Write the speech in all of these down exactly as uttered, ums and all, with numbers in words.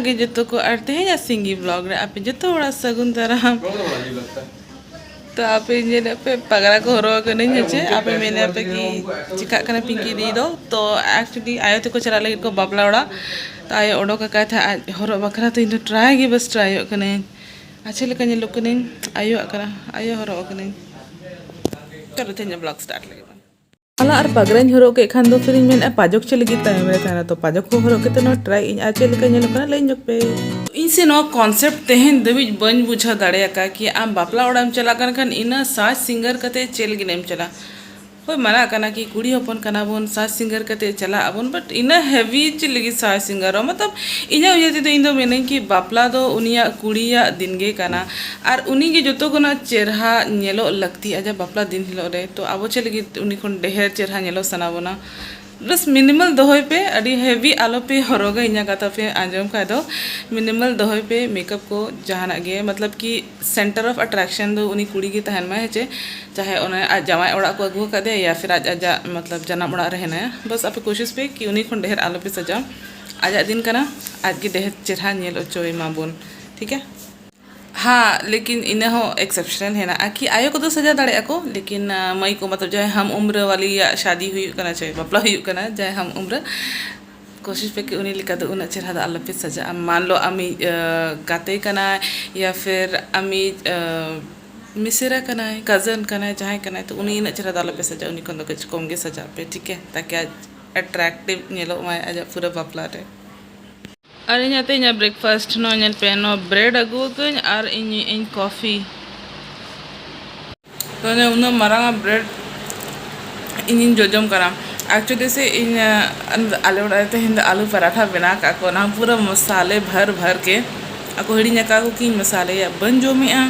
ᱜᱮ ᱡᱚᱛᱚ ᱠᱚ, ᱟᱨ ᱛᱮᱦᱮᱧᱟᱜ ᱥᱤᱝᱜᱤ ᱵᱞᱚᱜ ᱨᱮ ᱟᱯᱮ ᱡᱚᱛᱚ ᱦᱚᱲᱟᱜ ᱥᱟᱹᱜᱩᱱ ᱫᱟᱨᱟᱢ᱾ ᱛᱚ ᱟᱯᱮ ᱧᱮᱞᱮᱫ ᱯᱮ ᱯᱟᱜᱽᱨᱟ ᱠᱚ ᱦᱚᱨᱚᱜ ᱟᱠᱟᱫᱟᱹᱧ ᱦᱮᱸ ᱪᱮ? ᱟᱯᱮ ᱢᱮᱱᱮᱫ ᱯᱮ ᱠᱤ ᱪᱤᱠᱟᱹᱜ ᱠᱟᱱᱟ ᱯᱤᱝᱠᱤ ᱫᱤ ᱫᱚ? ᱛᱚ actually ᱟᱭᱳ ᱛᱮᱠᱚ ᱪᱟᱞᱟᱜ ᱞᱟᱹᱜᱤᱫ ᱠᱚ ᱵᱟᱯᱞᱟ ᱚᱲᱟᱜ᱾ ᱛᱚ ᱟᱭᱳ ᱚᱰᱚᱠ ᱟᱠᱟᱫ ᱛᱟᱦᱮᱸᱫ ᱟᱡ ᱦᱚᱨᱚᱜ ᱵᱟᱠᱷᱨᱟ᱾ ᱛᱚ ᱤᱧ ᱫᱚ ᱴᱨᱟᱭ ᱜᱮ ᱵᱟᱥ ᱴᱨᱟᱭᱚᱜ ᱠᱟᱹᱱᱟᱹᱧ᱾ ᱟᱨ ᱪᱮᱫ ᱞᱮᱠᱟ ᱧᱮᱞᱚᱜ ᱠᱟᱹᱱᱟᱹᱧ? ᱟᱭᱳᱣᱟᱜ ᱠᱟᱱᱟ, ᱟᱭᱳ ᱦᱚᱨᱚᱜ ᱟᱠᱟᱱᱟᱹᱧ᱾ ᱪᱚᱞᱚ ᱛᱮᱦᱮᱧᱟᱜ ᱵᱞᱚᱜ ᱥᱴᱟᱨᱴ ᱞᱮᱜᱮ ᱵᱚᱱ᱾ ᱢᱟᱞᱟ ᱟᱨ ᱯᱟᱜᱽᱨᱟᱧ ᱦᱚᱨᱚᱜ ᱠᱮᱫ ᱠᱷᱟᱱ ᱫᱚ ᱯᱷᱤᱨᱤᱧ ᱢᱮᱱᱮᱫᱼᱟ ᱯᱟᱡᱚᱠ ᱪᱮᱫ ᱞᱟᱹᱜᱤᱫ ᱛᱟᱭᱚᱢ ᱨᱮ ᱛᱟᱦᱮᱱᱟ? ᱛᱚ ᱯᱟᱡᱚᱠ ᱠᱚ ᱦᱚᱨᱚᱜ ᱠᱟᱛᱮ ᱱᱚᱣᱟ ᱴᱨᱟᱭ ᱤᱧ ᱟᱨ ᱪᱮᱫ ᱞᱮᱠᱟ ᱧᱮᱞᱚᱜ ᱠᱟᱱᱟ ᱞᱟᱹᱭ ᱧᱚᱜ ᱯᱮ᱾ ᱤᱧ ᱥᱮ ᱱᱚᱣᱟ ᱠᱚᱱᱥᱮᱯᱴ ᱛᱮᱦᱮᱧ ᱫᱷᱟᱹᱵᱤᱡ ᱵᱟᱹᱧ ᱵᱩᱡᱷᱟᱹᱣ ᱫᱟᱲᱮ ᱟᱠᱟᱫ ᱠᱤ ᱟᱢ ᱵᱟᱯᱞᱟ ᱚᱲᱟᱜ ᱮᱢ ᱪᱟᱞᱟᱜ ᱠᱟᱱ ᱠᱷᱟᱱ ᱤᱱᱟᱹ ᱥᱟᱡᱽ ᱥᱤᱝᱜᱟᱨ ᱠᱟᱛᱮ ᱪᱮᱫ ᱞᱟᱹᱜᱤᱫ ᱮᱢ ᱪᱟᱞᱟᱜᱼᱟ? ᱦᱳᱭ, ᱢᱟᱱᱟ ᱠᱟᱱᱟ ᱠᱤ ᱠᱩᱲᱤ ᱦᱚᱯᱚᱱ ᱠᱟᱱᱟ ᱵᱚᱱ, ᱥᱟᱡᱽ ᱥᱤᱝᱜᱟᱨ ᱠᱟᱛᱮ ᱪᱟᱞᱟᱜ ᱟᱵᱚᱱ, but ᱤᱱᱟᱹ ᱦᱮᱵᱤ ᱪᱮᱫ ᱞᱟᱹᱜᱤᱫ ᱥᱟᱡᱽ ᱥᱤᱝᱜᱟᱨᱚᱜ? ᱢᱚᱛᱞᱚᱵ ᱤᱧᱟᱹᱜ ᱩᱭᱦᱟᱹᱨ ᱛᱮᱫᱚ ᱤᱧ ᱫᱚ ᱢᱮᱱᱟᱹᱧ ᱠᱤ ᱵᱟᱯᱞᱟ ᱫᱚ ᱩᱱᱤᱭᱟᱜ ᱠᱩᱲᱤᱭᱟᱜ ᱫᱤᱱ ᱜᱮ ᱠᱟᱱᱟ, ᱟᱨ ᱩᱱᱤ ᱜᱮ ᱡᱚᱛᱚ ᱠᱷᱚᱱᱟᱜ ᱪᱮᱨᱦᱟ ᱧᱮᱞᱚᱜ ᱞᱟᱹᱠᱛᱤ ᱟᱡᱟᱜ ᱵᱟᱯᱞᱟ ᱫᱤᱱ ᱦᱤᱞᱳᱜ ᱨᱮ᱾ ᱛᱚ ᱟᱵᱚ ᱪᱮᱫ ᱞᱟᱹᱜᱤᱫ ᱩᱱᱤ ᱠᱷᱚᱱ ᱰᱷᱮᱨ ᱪᱮᱨᱦᱟ ᱧᱮᱞᱚᱜ ᱥᱟᱱᱟ ᱵᱚᱱᱟ? ᱵᱟᱥ ᱢᱤᱱᱤᱢᱟᱞ ᱫᱚᱦᱚᱭ ᱯᱮ, ᱟᱹᱰᱤ ᱦᱮᱵᱤ ᱟᱞᱚ ᱯᱮ ᱦᱚᱨᱚᱜᱟ᱾ ᱤᱧᱟᱹᱜ ᱠᱟᱛᱷᱟ ᱯᱮ ᱟᱸᱡᱚᱢ ᱠᱷᱟᱡ ᱫᱚ ᱢᱤᱱᱤᱢᱟᱞ ᱫᱚᱦᱚᱭ ᱯᱮ᱾ ᱢᱮᱠᱟᱯ ᱠᱚ ᱡᱟᱦᱟᱱᱟᱜ ᱜᱮ, ᱢᱚᱛᱞᱚᱵ ᱠᱤ ᱥᱮᱱᱴᱟᱨ ᱚᱯᱷ ᱟᱴᱨᱟᱠᱥᱚᱱ ᱫᱚ ᱩᱱᱤ ᱠᱩᱲᱤ ᱜᱮ ᱛᱟᱦᱮᱱ ᱢᱟᱭ, ᱦᱮᱸ ᱪᱮ? ᱪᱟᱦᱮ ᱚᱱᱮ ᱟᱡ ᱡᱟᱶᱟᱭ ᱚᱲᱟᱜ ᱠᱚ ᱟᱹᱜᱩ ᱟᱠᱟᱫᱮᱭᱟ ᱭᱟ ᱯᱷᱤᱨ ᱟᱡ ᱟᱡᱟᱜ ᱢᱚᱛᱞᱚᱵ ᱡᱟᱱᱟᱢ ᱚᱲᱟᱜ ᱨᱮ ᱦᱮᱱᱟᱭᱟ, ᱵᱟᱥ ᱟᱯᱮ ᱠᱳᱥᱤᱥ ᱯᱮ ᱠᱤ ᱩᱱᱤ ᱠᱷᱚᱱ ᱰᱷᱮᱨ ᱟᱞᱚ ᱯᱮ ᱥᱟᱡᱟᱣ᱾ ᱟᱡᱟᱜ ᱫᱤᱱ ᱠᱟᱱᱟ, ᱟᱡ ᱜᱮ ᱰᱷᱮᱨ ᱪᱮᱨᱦᱟ ᱧᱮᱞ ᱦᱚᱪᱚᱭ ᱢᱟᱵᱚᱱ, ᱴᱷᱤᱠ ᱜᱮᱭᱟ? ᱦᱟᱸ, ᱞᱮᱠᱤᱱ ᱤᱱᱟᱹ ᱦᱚᱸ ᱮᱠᱥᱮᱯᱥᱚᱱ ᱦᱮᱱᱟᱜᱼᱟ ᱠᱤ ᱟᱭᱳ ᱠᱚᱫᱚ ᱥᱟᱡᱟᱣ ᱫᱟᱲᱮᱭᱟᱜᱼᱟ ᱠᱚ, ᱞᱮᱠᱤᱱ ᱟᱸ, ᱢᱟᱹᱭ ᱠᱚ ᱢᱚᱛᱞᱚᱵ ᱡᱟᱦᱟᱸᱭ ᱦᱟᱢ ᱩᱢᱨᱟᱹ ᱣᱟᱞᱤᱭᱟᱜ ᱥᱟᱫᱤ ᱦᱩᱭᱩᱜ ᱠᱟᱱᱟ ᱪᱮ ᱵᱟᱯᱞᱟ ᱦᱩᱭᱩᱜ ᱠᱟᱱᱟ, ᱡᱟᱦᱟᱸᱭ ᱦᱟᱢ ᱩᱢᱨᱟᱹ, ᱠᱳᱥᱤᱥ ᱯᱮ ᱠᱤ ᱩᱱᱤ ᱞᱮᱠᱟ ᱫᱚ ᱩᱱᱟᱹᱜ ᱪᱮᱦᱨᱟ ᱫᱚ ᱟᱞᱚᱯᱮ ᱥᱟᱡᱟᱜᱼᱟ᱾ ᱢᱟᱱ ᱞᱚ ᱟᱢᱤᱡ ᱟᱸ, ᱜᱟᱛᱮ ᱠᱟᱱᱟᱭ ᱭᱟ ᱯᱷᱤᱨ ᱟᱢᱤᱡ ᱟᱸ, ᱢᱤᱥᱮᱨᱟ ᱠᱟᱱᱟᱭ, ᱠᱟᱡᱤᱱ ᱠᱟᱱᱟᱭ, ᱡᱟᱦᱟᱸᱭ ᱠᱟᱱᱟᱭ, ᱛᱚ ᱩᱱᱤ ᱩᱱᱟᱹᱜ ᱪᱮᱦᱨᱟ ᱫᱚ ᱟᱞᱚᱯᱮ ᱥᱟᱡᱟᱜᱼᱟ, ᱩᱱᱤ ᱠᱷᱚᱱ ᱫᱚ ᱠᱟᱹᱡ ᱠᱚᱢ ᱜᱮ ᱥᱟᱡᱟᱜ ᱯᱮ, ᱴᱷᱤᱠ ᱜᱮ? ᱛᱟᱠᱤ ᱟᱡ ᱮᱴᱨᱟᱠᱴᱤᱵᱷ ᱧᱮᱞᱚᱜ ᱢᱟᱭ ᱟᱡᱟᱜ ᱯᱩᱨᱟᱹ ᱵᱟᱯᱞᱟ ᱨᱮ᱾ ᱟᱨ ᱤᱧᱟᱹᱜ ᱛᱮᱦᱮᱧᱟᱜ ᱵᱨᱮᱠᱯᱷᱟᱥᱴ ᱱᱚᱣᱟ ᱧᱮᱞ ᱯᱮ, ᱱᱚᱣᱟ ᱵᱨᱮᱰ ᱟᱹᱜᱩ ᱟᱠᱟᱹᱧ ᱟᱨ ᱤᱧ ᱤᱧ ᱠᱚᱯᱷᱤ᱾ ᱛᱚ ᱚᱱᱮ ᱩᱱᱟᱹᱜ ᱢᱟᱨᱟᱝ ᱟᱜ ᱵᱨᱮᱰ ᱤᱧᱤᱧ ᱡᱚᱡᱚᱢ ᱠᱟᱱᱟ᱾ ᱮᱠᱪᱩᱭᱮᱞᱤ ᱥᱮ ᱤᱧ, ᱟᱸ, ᱟᱞᱮ ᱚᱲᱟᱜ ᱨᱮ ᱛᱮᱦᱮᱧ ᱫᱚ ᱟᱞᱩ ᱯᱟᱨᱟᱴᱷᱟ ᱵᱮᱱᱟᱣ ᱠᱟᱜ ᱠᱚ, ᱚᱱᱟ ᱦᱚᱸ ᱯᱩᱨᱟᱹ ᱢᱚᱥᱟᱞᱮ ᱵᱷᱟᱨ ᱵᱷᱟᱨ ᱠᱮ᱾ ᱟᱠᱚ ᱦᱤᱲᱤᱧ ᱟᱠᱟᱫ ᱠᱚ ᱠᱤ ᱢᱚᱥᱟᱞᱮᱭᱟ, ᱵᱟᱹᱧ ᱡᱚᱢᱮᱜᱼᱟ᱾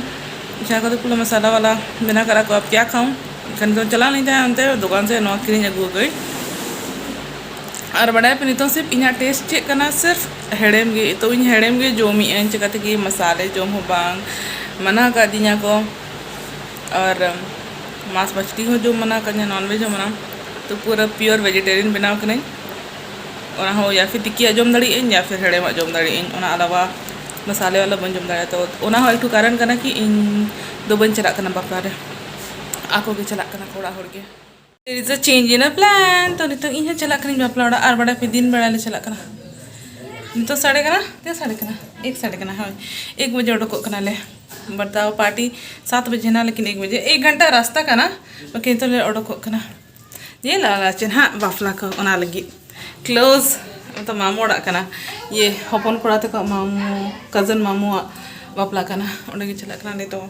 ᱡᱟᱦᱟᱸ ᱠᱚᱫᱚ ᱯᱩᱨᱟᱹ ᱢᱚᱥᱟᱞᱟ ᱣᱟᱞᱟ ᱵᱮᱱᱟᱣ ᱠᱟᱜ ᱠᱚ, ᱟᱯ ᱠᱭᱟ ᱠᱷᱟᱣᱩᱸ? ᱮᱱᱠᱷᱟᱱ ᱫᱚ ᱪᱟᱞᱟᱣ ᱞᱮᱱ ᱛᱟᱦᱮᱸᱫ ᱚᱱᱛᱮ ᱫᱚᱠᱟᱱ ᱥᱮᱫ ᱱᱚᱣᱟ ᱠᱤᱨᱤᱧ ᱟᱹᱜᱩ ᱟᱹᱜᱩᱭ᱾ ᱟᱨ ᱵᱟᱰᱟᱭ ᱯᱮ ᱱᱤᱛᱚᱝ ᱥᱤᱨᱯ ᱤᱧᱟᱹᱜ ᱴᱮᱥᱴ ᱪᱮᱫ ᱠᱟᱱᱟ, ᱥᱤᱨᱯ ᱦᱮᱲᱮᱢ ᱜᱮ᱾ ᱛᱚ ᱤᱧ ᱦᱮᱲᱮᱢ ᱜᱮ ᱡᱚᱢᱮᱜᱼᱟᱹᱧ, ᱪᱤᱠᱟᱹ ᱛᱮᱜᱮ ᱢᱚᱥᱟᱞᱮ ᱡᱚᱢ ᱦᱚᱸ ᱵᱟᱝ ᱢᱟᱱᱟ ᱠᱟᱫᱤᱧᱟ ᱠᱚ᱾ ᱟᱨ ᱢᱟᱸᱥ ᱢᱟᱪᱷᱞᱤ ᱦᱚᱸ ᱡᱚᱢ ᱢᱟᱱᱟ ᱠᱟᱫᱤᱧᱟ, ᱱᱚᱱ ᱵᱷᱮᱡᱽ ᱦᱚᱸ ᱢᱟᱱᱟ᱾ ᱛᱚ ᱯᱩᱨᱟᱹ ᱯᱤᱭᱳᱨ ᱵᱷᱮᱡᱤᱴᱮᱨᱤᱭᱟᱱ ᱵᱮᱱᱟᱣ ᱠᱟᱹᱱᱟᱹᱧ᱾ ᱚᱱᱟ ᱦᱚᱸ ᱭᱟ ᱯᱷᱤᱨ ᱛᱤᱠᱤᱭᱟᱜ ᱡᱚᱢ ᱫᱟᱲᱮᱭᱟᱜ ᱟᱹᱧ, ᱭᱟ ᱯᱷᱤᱨ ᱦᱮᱲᱮᱢᱟᱜ ᱡᱚᱢ ᱫᱟᱲᱮᱭᱟᱜ ᱟᱹᱧ, ᱚᱱᱟ ᱟᱞᱟᱣᱟ ᱢᱟᱥᱟᱞᱮ ᱣᱟᱞᱟ ᱵᱟᱹᱧ ᱡᱚᱢ ᱫᱟᱲᱮᱭᱟᱜᱼᱟ᱾ ᱛᱚ ᱚᱱᱟ ᱦᱚᱸ ᱮᱠᱴᱩ ᱠᱟᱨᱚᱱ ᱠᱟᱱᱟ ᱠᱤ ᱤᱧ ᱫᱚ ᱵᱟᱹᱧ ᱪᱟᱞᱟᱜ ᱠᱟᱱᱟ ᱵᱟᱯᱞᱟ ᱨᱮ, ᱟᱠᱚ ᱜᱮ ᱪᱟᱞᱟᱜ ᱠᱟᱱᱟ ᱠᱚ ᱚᱲᱟᱜ ᱦᱚᱲ ᱜᱮ᱾ There is a change in a plan. ᱛᱚ ᱱᱤᱛᱚᱝ ᱤᱧ ᱦᱚᱸ ᱪᱟᱞᱟᱜ ᱠᱟᱹᱱᱟᱹᱧ ᱵᱟᱯᱞᱟ ᱚᱲᱟᱜ, ᱟᱨ ᱵᱟᱰᱟᱭ ᱯᱮ ᱫᱤᱱ ᱵᱮᱲᱟ ᱞᱮ ᱪᱟᱞᱟᱜ ᱠᱟᱱᱟ᱾ ᱱᱤᱛᱚᱜ ᱥᱟᱰᱮ ᱠᱟᱱᱟ, ᱛᱤᱱᱟᱹᱜ ᱥᱟᱰᱮ ᱠᱟᱱᱟ? ᱮᱠ ᱥᱟᱰᱮ ᱠᱟᱱᱟ, ᱦᱳᱭ, ᱮᱠ ᱵᱟᱡᱮ ᱚᱰᱚᱠᱚᱜ ᱠᱟᱱᱟᱞᱮ᱾ ᱵᱟᱛᱟᱣ, ᱯᱟᱨᱴᱤ ᱥᱟᱛ ᱵᱟᱡᱮ ᱦᱮᱱᱟᱜ, ᱞᱮᱠᱤᱱ ᱮᱠ ᱵᱟᱡᱮ, ᱮᱠ ᱜᱷᱚᱱᱴᱟ ᱨᱟᱥᱛᱟ ᱠᱟᱱᱟ, ᱵᱟᱠᱤ ᱱᱤᱛᱚᱜ ᱞᱮ ᱚᱰᱚᱠᱚᱜ ᱠᱟᱱᱟ᱾ ᱧᱮᱞ ᱟᱞᱮ ᱪᱮᱫ ᱦᱟᱸᱜ ᱵᱟᱯᱞᱟ ᱠᱚ, ᱚᱱᱟ ᱞᱟᱹᱜᱤᱫ ᱠᱞᱳᱡᱽ ᱢᱟᱢᱚ ᱚᱲᱟᱜ ᱠᱟᱱᱟ, ᱤᱭᱟᱹ ᱦᱚᱯᱚᱱ ᱠᱚᱲᱟ ᱛᱟᱠᱚ ᱢᱟᱢᱚ, ᱠᱟᱡᱤᱱ ᱢᱟᱢᱚᱣᱟᱜ ᱵᱟᱯᱞᱟ ᱠᱟᱱᱟ, ᱚᱸᱰᱮ ᱜᱮ ᱪᱟᱞᱟᱜ ᱠᱟᱱᱟ ᱱᱤᱛᱚᱜ᱾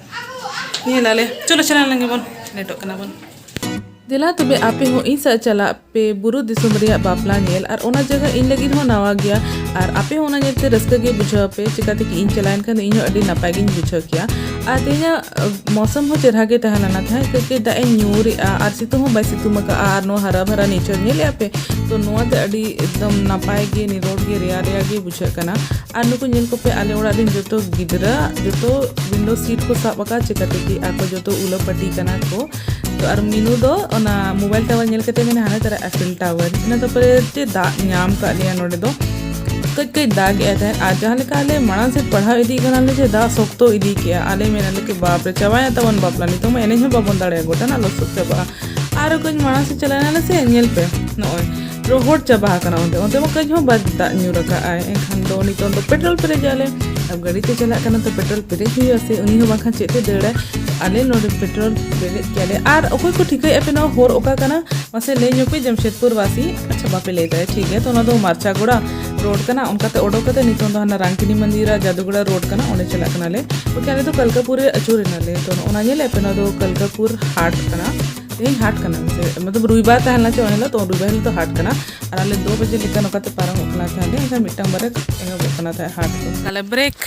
ᱧᱮᱞ ᱟᱞᱮ, ᱪᱚᱞᱚ ᱪᱟᱞᱟᱣ ᱞᱮᱱ ᱜᱮᱵᱚᱱ, ᱞᱮᱴᱚᱜ ᱠᱟᱱᱟ ᱵᱚᱱ᱾ ᱫᱮᱞᱟ ᱛᱚᱵᱮ ᱟᱯᱮ ᱦᱚᱸ ᱤᱧ ᱥᱟᱶ ᱪᱟᱞᱟᱜ ᱯᱮ ᱵᱩᱨᱩ ᱫᱤᱥᱚᱢ ᱨᱮᱭᱟᱜ ᱵᱟᱯᱞᱟ ᱧᱮᱞ, ᱟᱨ ᱚᱱᱟ ᱡᱟᱭᱜᱟ ᱤᱧ ᱞᱟᱹᱜᱤᱫ ᱦᱚᱸ ᱱᱟᱣᱟ ᱜᱮᱭᱟ, ᱟᱨ ᱟᱯᱮ ᱦᱚᱸ ᱚᱱᱟ ᱧᱮᱞ ᱛᱮ ᱨᱟᱹᱥᱠᱟᱹ ᱜᱮ ᱵᱩᱡᱷᱟᱹᱣ ᱟᱯᱮ᱾ ᱪᱤᱠᱟᱹᱛᱮ ᱠᱤ ᱤᱧ ᱪᱟᱞᱟᱣᱮᱱ ᱠᱷᱟᱱ ᱫᱚ ᱤᱧ ᱦᱚᱸ ᱟᱹᱰᱤ ᱱᱟᱯᱟᱭ ᱜᱤᱧ ᱵᱩᱡᱷᱟᱹᱣ ᱠᱮᱭᱟ᱾ ᱟᱨ ᱛᱮᱦᱮᱧᱟᱜ, ᱟᱹ, ᱢᱳᱥᱚᱢ ᱦᱚᱸ ᱪᱮᱦᱨᱟ ᱜᱮ ᱛᱟᱦᱮᱸ ᱞᱮᱱᱟ ᱛᱟᱦᱮᱸᱫ, ᱠᱟᱹᱡ ᱠᱟᱹᱡ ᱫᱟᱜ ᱮ ᱧᱩᱨᱮᱜᱼᱟ, ᱟᱨ ᱥᱤᱛᱩᱝ ᱦᱚᱸ ᱵᱟᱭ ᱥᱤᱛᱩᱝ ᱟᱠᱟᱫᱼᱟ, ᱟᱨ ᱱᱚᱣᱟ ᱦᱟᱨᱟ ᱵᱷᱟᱨᱟ ᱱᱮᱪᱟᱨ ᱧᱮᱞᱮᱜᱼᱟ ᱯᱮ, ᱛᱚ ᱱᱚᱣᱟ ᱫᱚ ᱟᱹᱰᱤ ᱮᱠᱫᱚᱢ ᱱᱟᱯᱟᱭ ᱜᱮ, ᱱᱤᱨᱚᱲ ᱜᱮ, ᱨᱮᱭᱟᱲ ᱨᱮᱭᱟᱲ ᱜᱮ ᱵᱩᱡᱷᱟᱹᱜ ᱠᱟᱱᱟ᱾ ᱟᱨ ᱱᱩᱠᱩ ᱧᱮᱞ ᱠᱚᱯᱮ, ᱟᱞᱮ ᱚᱲᱟᱜ ᱨᱮᱱ ᱡᱚᱛᱚ ᱜᱤᱫᱽᱨᱟᱹ ᱡᱚᱛᱚ ᱣᱤᱱᱰᱳ ᱥᱤᱴ ᱠᱚ ᱥᱟᱵ ᱟᱠᱟᱫ, ᱪᱤᱠᱟᱹᱛᱮ ᱠᱤ ᱟᱠᱚ ᱡᱚᱛᱚ ᱩᱞᱟᱹ ᱯᱟᱹᱴᱤ ᱠᱟᱱᱟ ᱠᱚ᱾ ᱛᱚ ᱟᱨ ᱢᱤᱱᱩ ᱫᱚ ᱚᱱᱟ ᱢᱳᱵᱟᱭᱤᱞ ᱴᱟᱣᱟᱨ ᱧᱮᱞ ᱠᱟᱛᱮ ᱢᱮᱱᱟ, "ᱦᱟᱱᱮ ᱛᱟᱨᱟ ᱟᱭᱯᱷᱮᱞ ᱴᱟᱣᱟᱨ", ᱤᱱᱟᱹ ᱛᱟᱨᱯᱚᱨᱮ ᱪᱮᱫ ᱫᱟᱜ ᱧᱟᱢ ᱠᱟᱜ ᱞᱮᱭᱟ ᱱᱚᱰᱮ ᱫᱚ᱾ ᱠᱟᱹᱡ ᱠᱟᱹᱡ ᱫᱟᱜ ᱮᱫ ᱛᱟᱦᱮᱸᱫ, ᱟᱨ ᱡᱟᱦᱟᱸ ᱞᱮᱠᱟ ᱟᱞᱮ ᱢᱟᱲᱟᱝ ᱥᱮᱫ ᱯᱟᱲᱦᱟᱣ ᱤᱫᱤᱜ ᱠᱟᱱᱟᱞᱮ ᱡᱮ ᱫᱟᱜ ᱥᱚᱠᱛᱚ ᱤᱫᱤ ᱠᱮᱜᱼᱟ᱾ ᱟᱞᱮ ᱢᱮᱱᱟ ᱞᱮ ᱠᱤ, "ᱵᱟᱯ ᱨᱮ, ᱪᱟᱵᱟᱭᱮᱱ ᱛᱟᱵᱚᱱ ᱵᱟᱯᱞᱟ, ᱱᱤᱛᱚᱜ ᱢᱟ ᱮᱱᱮᱡ ᱦᱚᱸ ᱵᱟᱵᱚᱱ ᱫᱟᱲᱮᱭᱟᱜᱼᱟ, ᱜᱚᱴᱟᱱᱟᱜ ᱞᱚᱥᱚᱫ ᱪᱟᱵᱟᱜᱼᱟ᱾" ᱟᱨᱚ ᱠᱟᱹᱡ ᱢᱟᱲᱟᱝ ᱥᱮᱫ ᱪᱟᱞᱟᱣ ᱮᱱᱟᱞᱮ ᱥᱮ, ᱧᱮᱞ ᱯᱮ, ᱱᱚᱜᱼᱚᱭ ᱨᱚᱦᱚᱲ ᱪᱟᱵᱟ ᱟᱠᱟᱱᱟ ᱚᱱᱛᱮ, ᱚᱱᱛᱮ ᱢᱟ ᱠᱟᱹᱡ ᱦᱚᱸ ᱵᱟᱭ ᱫᱟᱜ ᱧᱩᱨ ᱟᱠᱟᱫ ᱟᱭ᱾ ᱮᱱᱠᱷᱟᱱ ᱫᱚ ᱱᱤᱛᱚᱜ ᱫᱚ ᱯᱮᱴᱨᱳᱞ ᱯᱮᱨᱮᱡ ᱟᱞᱮ, ᱟᱨ ᱜᱟᱹᱰᱤ ᱛᱮ ᱪᱟᱞᱟᱜ ᱠᱟᱱᱟ ᱛᱚ ᱯᱮᱴᱨᱳᱞ ᱯᱮᱨᱮᱡ ᱦᱩᱭᱩᱜᱼᱟ ᱥᱮ, ᱩᱱᱤ ᱦᱚᱸ ᱵᱟᱝᱠᱷᱟᱱ ᱪᱮᱫ ᱛᱮ ᱫᱟᱹᱲᱟᱭ᱾ ᱟᱞᱮ ᱱᱚᱰᱮ ᱯᱮᱴᱨᱳᱞ ᱯᱮᱨᱮᱡ ᱠᱮᱜᱼᱟ ᱞᱮ, ᱟᱨ ᱚᱠᱚᱭ ᱠᱚ ᱴᱷᱤᱠᱟᱹᱭᱮᱫᱼᱟ ᱯᱮ ᱱᱚᱣᱟ ᱦᱚᱨ ᱚᱠᱟ ᱠᱟᱱᱟ? ᱢᱟᱥᱮ ᱞᱟᱹᱭ ᱧᱚᱜ ᱯᱮ, ᱡᱟᱢᱥᱮᱫᱽᱯᱩᱨ ᱵᱟᱥᱤ? ᱟᱪᱪᱷᱟ, ᱵᱟᱯᱮ ᱞᱟᱹᱭ ᱫᱟᱲᱮᱭᱟᱜᱼᱟ, ᱴᱷᱤᱠ ᱜᱮᱭᱟ᱾ ᱛᱚ ᱚᱱᱟ ᱫᱚ ᱢᱟᱨᱪᱟᱜᱚᱲᱟ ᱨᱳᱰ ᱠᱟᱱᱟ, ᱚᱱᱠᱟᱛᱮ ᱚᱰᱚᱠ ᱠᱟᱛᱮ ᱱᱤᱛᱚᱝ ᱫᱚ ᱦᱟᱱᱟ ᱨᱟᱝᱠᱤᱱᱤ ᱢᱚᱱᱫᱤᱨ ᱟᱨ ᱡᱟᱫᱩᱜᱚᱲᱟ ᱨᱳᱰ ᱠᱟᱱᱟ, ᱚᱸᱰᱮ ᱪᱟᱞᱟᱜ ᱠᱟᱱᱟᱞᱮ᱾ ᱵᱟᱠᱷᱟᱱ ᱟᱞᱮ ᱫᱚ ᱠᱟᱞᱠᱟᱯᱩᱨ ᱨᱮ ᱟᱹᱪᱩᱨ ᱮᱱᱟᱞᱮ᱾ ᱛᱚ ᱚᱱᱟ ᱧᱮᱞᱮᱫ ᱯᱮ, ᱱᱚᱣᱟ ᱫᱚ ᱠᱟᱞᱠᱟᱯᱩᱨ ᱦᱟᱴ ᱠᱟᱱᱟ, ᱛᱮᱦᱮᱧ ᱦᱟᱴ ᱠᱟᱱᱟ, ᱢᱟᱥᱮ, ᱢᱚᱛᱞᱚᱵ ᱨᱚᱵᱤᱵᱟᱨ ᱛᱟᱦᱮᱸ ᱞᱮᱱᱟ ᱪᱮ ᱚᱱᱟ ᱦᱤᱞᱳᱜ, ᱛᱚ ᱨᱚᱵᱤᱵᱟᱨ ᱦᱤᱞᱳᱜ ᱫᱚ ᱦᱟᱴ ᱠᱟᱱᱟ᱾ ᱟᱨ ᱟᱞᱮ ᱫᱩ ᱵᱟᱡᱮ ᱞᱮᱠᱟ ᱱᱚᱝᱠᱟᱛᱮ ᱯᱟᱨᱚᱢᱚᱜ ᱠᱟᱱᱟ ᱛᱟᱦᱮᱸᱫ, ᱮᱱᱠᱷᱟᱱ ᱢᱤᱫᱴᱟᱝ ᱵᱟᱨᱭᱟ ᱮᱦᱚᱵᱚᱜ ᱠᱟᱱᱟ ᱛᱟᱦᱮᱸᱫ ᱦᱟᱴ ᱠᱚ᱾ ᱛᱟᱦᱞᱮ ᱵᱨᱮᱠ,